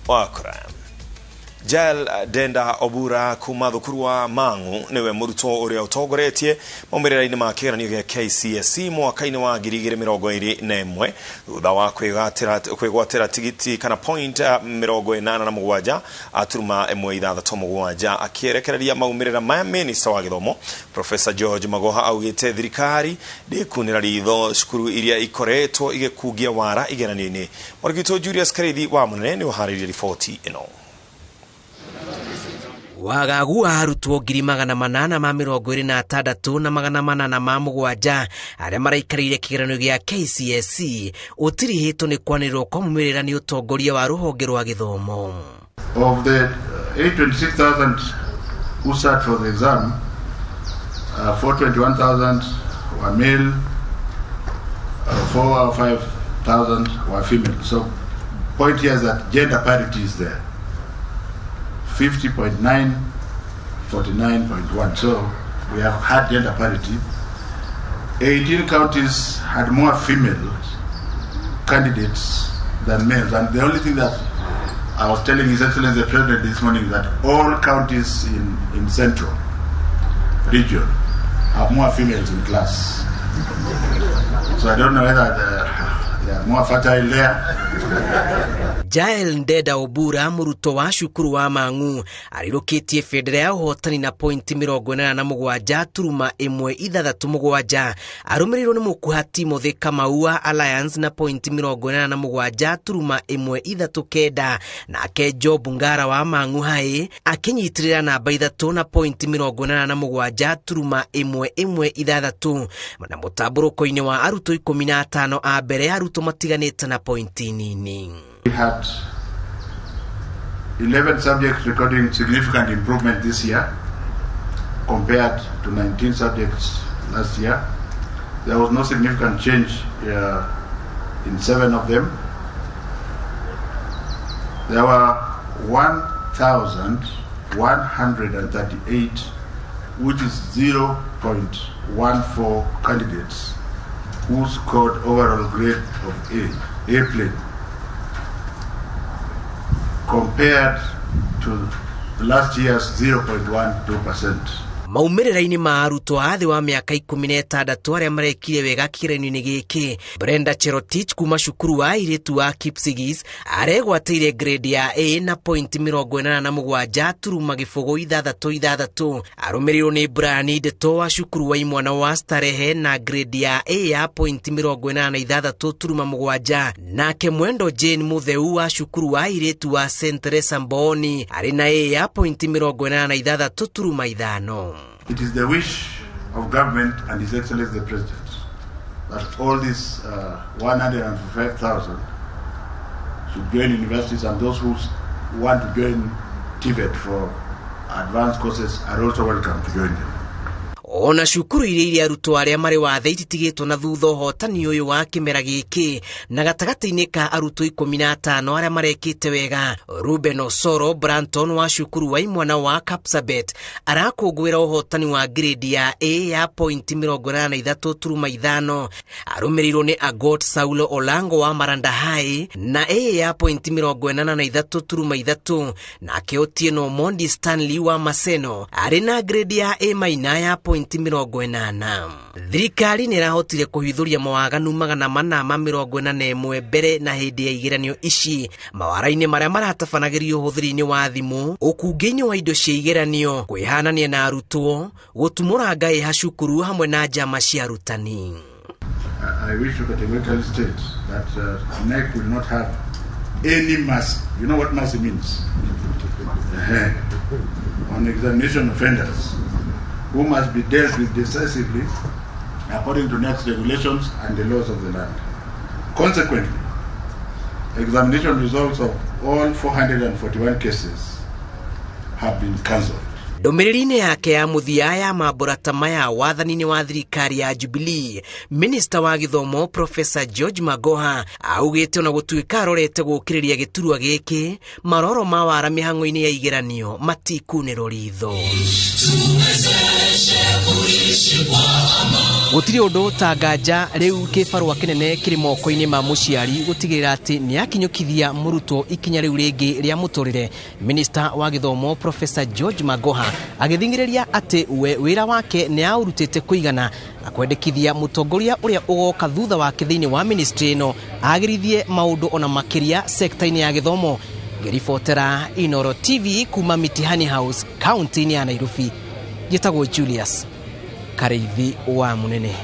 Wa kura. Jael Denda Obura kuma thukuru wa Mang'u niwe murutwo uria utongoretie maumĩrĩra-inĩ ma kĩgeranio gĩa KCSE mwaka-inĩ wa 2021 thutha wa kwĩgwatĩra tigiti kana point 87 aturuma 167. Akĩerekereria maumĩrĩra maya, minista wa gĩthomo Professor George Magoha augĩte thirikari ndĩkunĩra ritho cukuru iria ikoretwo igĩkungia wara igeranio-inĩ. Mwarĩki Julius Karithi wa Mũnene nĩ ũharĩirie riboti ĩno. Wagagu wa arutwo 826,807 arĩa maraikarĩire kĩgeranio gĩa KCSE ũtirihĩtwo nĩ kwanĩrĩrwo kwa maumĩrĩra nĩ ũtongoria wa rũhonge rwa gĩthomo. Of the 826,000 who sat for the exam, 421,000 were male, 405,000 were female. So point here is that gender parity is there. 50.9, 49.1. So we have had gender parity. 18 counties had more female candidates than males. And the only thing that I was telling His Excellency the President this morning is that all counties in Central region have more females in class. So I don't know whether they are more fertile there. Jael Ndeda Obura murutwo wa cukuru wa Mang'u arirũkĩtie bendera ya ũhotani na pointi 87.167, arũmĩrĩirwo nĩ mũkuha Timothy Kamau wa Alliance na pointi 87.139, nake Job Ngara wa Mang'u High akĩnyitĩrĩra namba 3 na pointi 87.116, na mũtambũrũko-inĩ wa arutwo 15 a mbere arutwo matiganĩte na pointi nini. We had 11 subjects recording significant improvement this year compared to 19 subjects last year. There was no significant change in 7 of them. There were 1,138, which is 0.14 candidates who scored overall grade of A, A plain, compared to last year's 0.12%. Maumĩrĩra-inĩ ma arutwo a thĩ wa mĩaka 16 arĩa marekire wega kĩgeranio-inĩ gĩkĩ, Brenda Cherotich kuma cukuru wa airĩtu wa Kipsigis aregwatĩire grade ya A na pointi 87.066, arũmĩrĩirwo nĩ Brian Ndeto wa cukuru wa imwana wa Starehe na grade ya A ya pointi 86.7, nake Mwendo Jane Mutheu wa cukuru wa airĩtu wa St Teresa Mbooni arĩ na A ya pointi 86.5. It is the wish of government and His Excellency the President that all these 105,000 should join universities, and those who want to join TVET for advanced courses are also welcome to join them. Ona cukuru iria iria arutwo arĩa marĩ wathe ititigĩtwo na thutha ũhotani ũyũ wa kĩmera gĩkĩ, na gatagatĩ-inĩ ka arutwo 15 arĩa marekĩte wega, Ruben Osoro Branton wa cukuru wa imwana wa Kapsabet arakũngũĩra ũhotani wa grade ya A ya pointi 83.5, arũmĩrĩirwo nĩ Agot Saulo Olango wa Maranda High na A ya pointi 83.3, nake Otieno Mondi Stanley wa Maseno arĩ na grade ya A maina ya pointi 80. Thirikari nĩ ĩrahotire kũhithũria mawaganu 441 mbere na hĩndĩ ya igeranio ici, mawara-inĩ marĩa maratabanagĩrio ũhũthĩri-inĩ wa thimũ, ũkungi-inĩ wa indo cia igeranio, kwĩhanania na arutwo, gũtumũra ngaĩ ha cukuru hamwe na njama cia arutani. I wish to categorically state that KNEC will not have any mercy. You know what mercy means? On examination offenders who must be dealt with decisively according to KNEC's regulations and the laws of the land. Consequently, examination results of all 441 cases have been cancelled. Ndũmĩrĩri-inĩ yake ya mũthia ya mambũra ta maya wathani-inĩ wa thirikari ya Jubilee, Minista wa gĩthomo Professor George Magoha augĩte ona gũtuĩka arorete gũkĩrĩria gĩturwa gĩkĩ, maroro ma wara mĩhang'o-inĩ ya igeranio matikunĩrwo ritho. Gũtirĩ ũndũ ta nganja rĩu kĩbarũa kĩnene kĩrĩ moko-inĩ ma mũciari gũtigĩrĩra atĩ nĩakinyũkithia mũrutwo ikinya rĩu rĩngĩ rĩa mũtũrĩre. Minista wa gĩthomo Professor George Magoha agĩthing'ĩrĩria atĩ we wĩra wake nĩaũrutĩte kũigana na kwendekithia mũtongoria ũrĩa ũgoka thutha wake thĩinĩ wa ministry ĩno agĩrithie maũndũ ona makĩria sekta-inĩ ya gĩthomo. Ngĩribotera Inoro TV kuma Mitihani House kaunti-inĩ ya Nairobi, njĩtagwo Julius Kareithi wa Munene.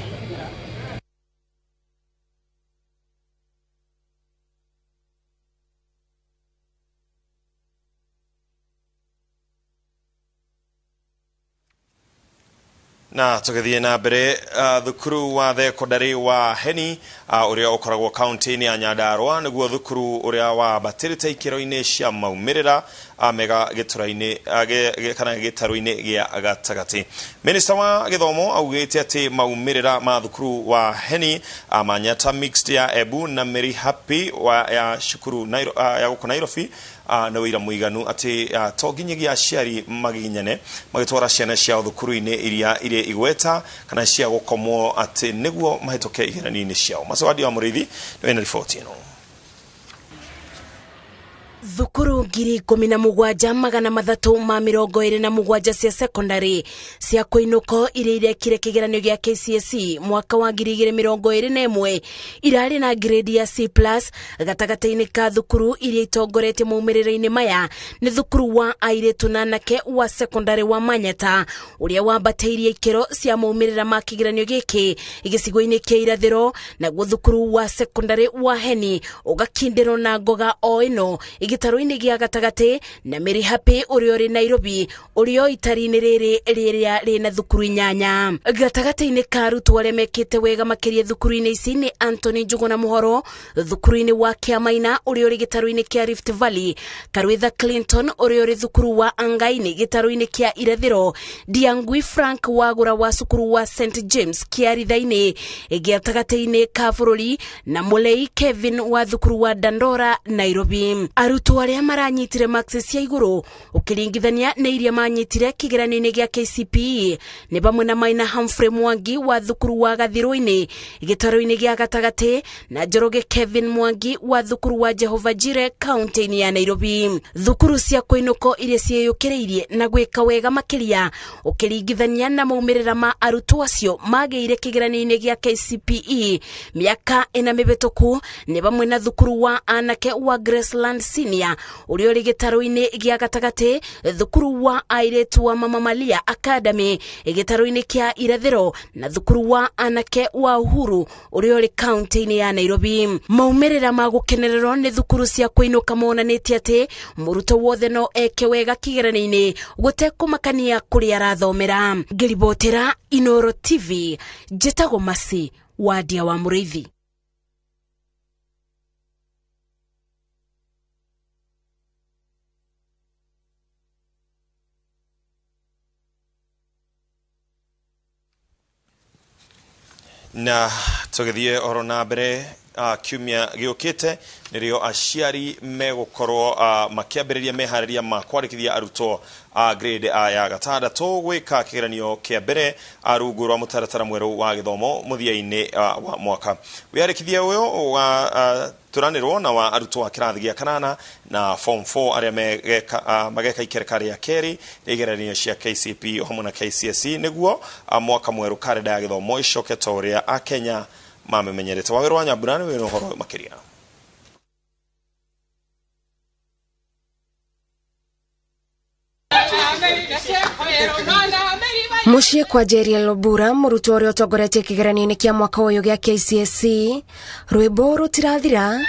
Na tũgĩthiĩ na mbere, thukuru wa thekondarĩ wa Heni ũrĩa ũkoragwo kaunti-inĩ ya Nyandarua nĩguo thukuru ũrĩa wambatĩrĩte ikĩro-inĩ cia maumĩrĩra mega gĩtura-inĩ kana gĩtarũ-inĩ gĩa gatagatĩ. Minista wa gĩthomo augĩte atĩ maumĩrĩra ma thukuru wa Heni, Manyata Mixed ya Embu na Mary Happy ya cukuru ya gũkũ Nairobi nĩ wĩira mũiganu atĩ to nginyagia aciari magiginyane magĩtwara ciana ciao thukuru-inĩ iria irĩ igweta kana cia gũkomwo atĩ nĩguo mahĩtũke igeranio-inĩ ciao. Macawadi wa Mũrĩithi nĩ wĩna riboti ĩno. Thukuru 17,327 cia secondary cia kũinũko iria irekire kĩgeranio gĩa KCSE mwaka wa 2021 irarĩ na grade ya C+. Gatagatĩ-inĩ ka thukuru iria itongoretie maumĩrĩra-inĩ maya nĩ thukuru wa airĩtu na anake wa secondary wa Manyata ũrĩa wambatĩirie ikĩro cia maumĩrĩra ma kĩgeranio gĩkĩ gĩcigo-inĩ kĩa irathĩro, naguo thukuru wa secondary wa Heni ũgakindĩrwo na ngoga o ĩno gĩtarũ-inĩ gĩa gatagatĩ, na Mary Happy ũrĩa ũrĩ Nairobi ũrĩa itari-inĩ rĩrĩ rĩrĩa rĩna thukuru 8. Gatagatĩ-inĩ ka arutwo arĩa mekĩte wega makĩria thukuru-inĩ ici nĩ Anthony Njuguna Mũhoro thukuru-inĩ wa Kĩamaina ũrĩa ũrĩ gĩtarũ-inĩ kĩa Rift Valley, Karwitha Clinton ũrĩa ũrĩ thukuru wa Angaini gĩtarũ-inĩ kĩa irathĩro, Diangui Frank Wagũra wa cukuru wa St James Kĩaritha-inĩ gĩatagatĩ-inĩ ka bũrũri, na Mũlei Kevin wa thukuru wa Dandora Nairobi. Arutwo arĩa maranyitire marks cia igũrũ ũkĩringithania na iria manyitire kĩgeranio-inĩ gĩa KCPE nĩ hamwe na Maina Humphrey Mwangi wa thukuru wa Gathirũ-inĩ gĩtarũ-inĩ gĩa gatagatĩ, na Njoroge Kevin Mwangi wa thukuru wa Jehova Jire kaunti-inĩ ya Nairobi. Thukuru cia kũinũko iria ciĩyũkĩrĩirie na gwĩka wega makĩria ũkĩringithania na maumĩrĩra ma arutwo acio magĩire kĩgeranio-inĩ gĩa KCPE mĩaka ĩna mĩhĩtũku nĩ hamwe na thukuru wa anake wa Graceland Senior ũrĩa ũrĩ gĩtarũ-inĩ gĩa gatagatĩ, thukuru wa airĩtu wa Mama Malia Academy gĩtarũ-inĩ kĩa irathĩro, na thukuru wa anake wa Uhuru ũrĩa ũrĩ kaunti-inĩ ya Nairobi. Maumĩrĩra ma gũkenererwo nĩ thukuru cia kũinũka monanĩtie atĩ mũrutwo wothe no eke wega kĩgeranio-inĩ gũtekũmakania kũrĩa arathomera. Ngĩribotera Inoro TV, njĩtagwo Masi Wadia wa Mũrĩithi. Na tũgĩthiĩ oro na mbere, kiumia gĩũkĩte nĩrĩo aciari megũkorwo makĩambĩrĩria meharĩria ma kwandĩkithia arutwo a grade ya gatandatũ gwĩka kĩgeranio kĩa mbere rungu rwa mũtaratara mwerũ wa gĩthomo mũthia-inĩ wa mwaka. Wĩyandĩkithia ũyũ ũgatũranĩrwo na wa arutwo a kĩrathi gĩa kanana na form 4 arĩa mageka ikereka rĩa kerĩ rĩa igeranio cia KCPE hamwe na KCSE nĩguo mwaka mwerũ karenda ya gĩthomo ĩcoke ta ũrĩa Akenya mamemenyerete. Wawĩra wa Nyambura nĩ wĩna ũhoro makĩria. Mũciĩ kwa Jeriel Obura, mũrutwo ũrĩa ũtongoretie kĩgeranio-inĩ kĩa mwaka ũyũ gĩa KCSE, rwĩmbo rũtirathira.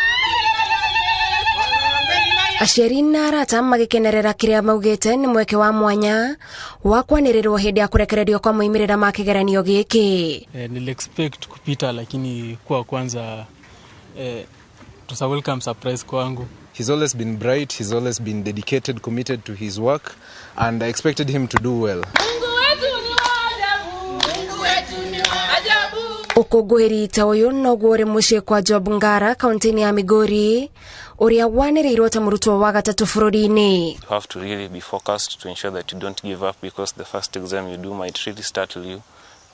Aciari na arata magĩkenerera kĩrĩa maugĩte nĩ mweke wa mwanya wa kwanĩrĩrwo hĩndĩ ya kũrekererio kwa moimĩrĩra ma kĩgeranio gĩkĩ. Nili expect kupita, lakini kuwa kwanza it was a welcome surprise kwangu. He's always been bright, he's always been dedicated, committed to his work, and I expected him to do well. Ũkũngũĩri ta ũyũ noguo ũrĩ mũciĩ kwa Job Ngara kaunti-inĩ ya Migori ũrĩa wanĩrĩirwo ta mũrutwo wa gatatũ bũrũri-inĩ. You have to really be focused to ensure that you don't give up, because the first exam you do might really startle you.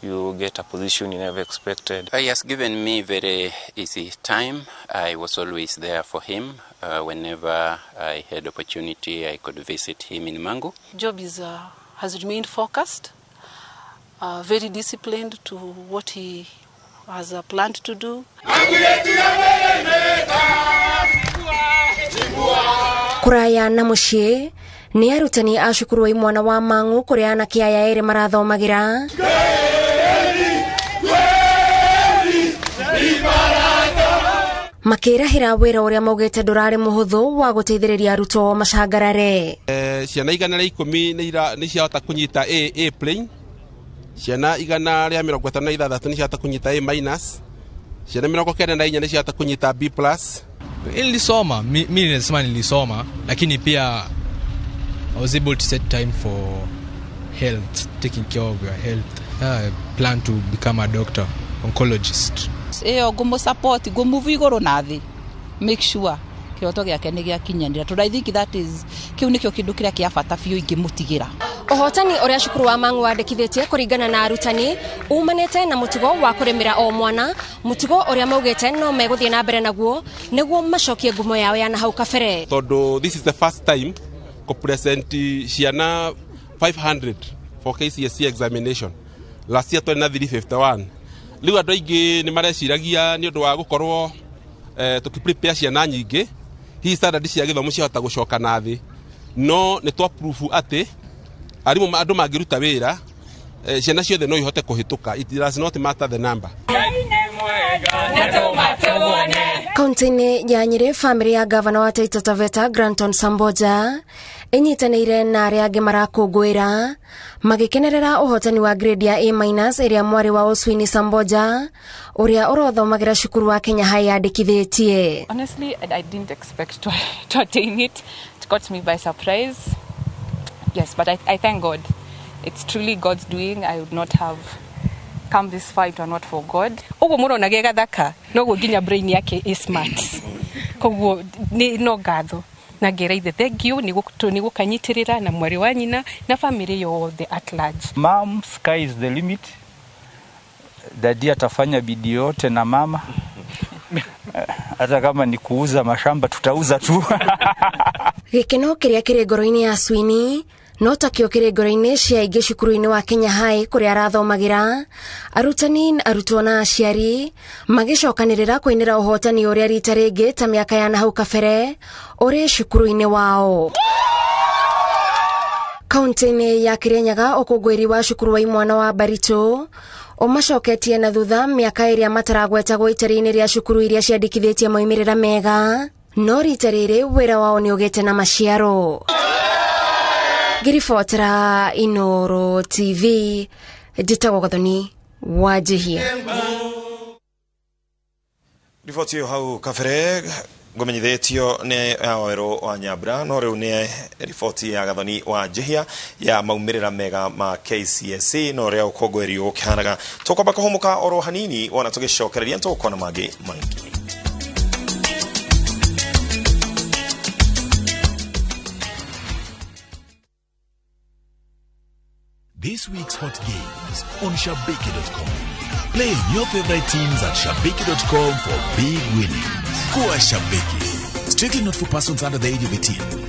You get a position you never expected. He has given me very easy time. I was always there for him. Whenever I had opportunity, I could visit him in Mang'u. Job is, has remained focused, very disciplined to what he has planned to do. Kuraya na muciĩ nĩ arutani a cukuru wa imwana wa Mang'u kũrĩa anake aya erĩ marathomagĩra. Makĩrahĩra wĩra ũrĩa maugĩte ndũrarĩ mũhũthũ wa gũteithĩrĩria arutwo macangarare. Ciana 110 nĩ ciahota kũnyita A plane, ciana 156 nĩ ciahota kũnyita A minus, ciana 94 nĩ ciahota kũnyita B plus. Nilisoma, mi nilisema nilisoma, lakini pia I was able to set time for health, taking care of your health. I plan to become a doctor, oncologist. Iyo ngumu support, ngumu iguru na thi. Make sure kiroto giake ni giakinyanira. Tondu I think that is kiu nikio kindu kiria kia bata biu ingimutigira. Ũhotani ũrĩa cukuru wa Mang'u wandĩkithĩtie kũringana na arutani umanĩte na mũtugo wa kũrĩmĩra o mwana, mũtugo ũrĩa maugĩte no megũthiĩ na mbere naguo nĩguo macokie ngumo yao ya na hau kabere. Tondu this is the first time ko present ciana 500 for KCSE examination. Last year twarĩ na 351. Rĩu andũ aingĩ nĩ mareciragia nĩ ũndũ wa gũkorwo tũkĩ-prepare ciana nyingĩ, hihi standard cia gĩthomo ciahota gũcoka na thĩ. No nĩ twa proof atĩ arimũ andũ mangĩruta wĩra, ciana ciothe no ihote kũhĩtũka. It does not matter the number. Kaunti-inĩ ya Nyĩrĩ, bamĩrĩ ya gavana wa Taita Taveta Granton Samboja ĩnyitanĩire na arĩa angĩ marakũngũĩra magĩkenerera ũhotani wa grade ya A minus ĩrĩa mwarĩ wa Oswini Samboja ũrĩa ũrothomagĩra cukuru wa Kenya High yandĩkithĩtie. Honestly, I didn't expect to attain it. It caught me by surprise. Yes, but I thank God. It's truly God's doing. I would not have come this far if it were not for God. Uguo murona ge gathaka noguo nginya brain yake is smart. Koguo no ngatho na ngera ithe thank you ni gukanyitirira na mwari wa nyina na family yothe at large. Mom, sky is the limit. Daddy atafanya bidii yote na mama. Hata kama ni kuuza mashamba tutauza tu. Gĩkeno kĩrĩa kĩrĩ ngoro-inĩ ya Swini no takĩo kĩrĩ ngoro-inĩ cia aingĩ cukuru-inĩ wa Kenya High kũrĩa arathomagĩra. Arutani, arutwo na aciari magĩcokanĩrĩra kũinĩra ũhotani ũrĩa rita rĩngĩ ta mĩaka ya na hau kabere ũrĩ cukuru-inĩ wao. Kaunti-inĩ ya Kirinyaga, ũkũngũĩri wa cukuru wa imwana wa Baritũ ũmacoketie na thutha mĩaka ĩrĩa mataragwetagwo itari-inĩ rĩa cukuru iria ciandĩkithĩtie moimĩrĩra mega, no rita rĩrĩ wĩra wao nĩ ũgĩte na maciaro. Ngĩribotera Inooro TV, njĩtagwo Gathoni Wanjihia. Riboti ĩyo hau kabere ngũmenyithĩtio nĩ Wawerũ wa Nyambura, no rĩu nĩ riboti ya Gathoni Wanjihia ya maumĩrĩra mega ma KCSE na ũrĩa ũkũngũĩri ũkĩhanaga. Tũkwamba kũhũmũka oro hanini wona tũgĩcokereria tũgũkorwo na mangĩ maingĩ. This week's hot games on Shabiki.com. Play your favorite teams at Shabiki.com for big winnings. Kuwa Shabiki. Strictly not for persons under the age of 18.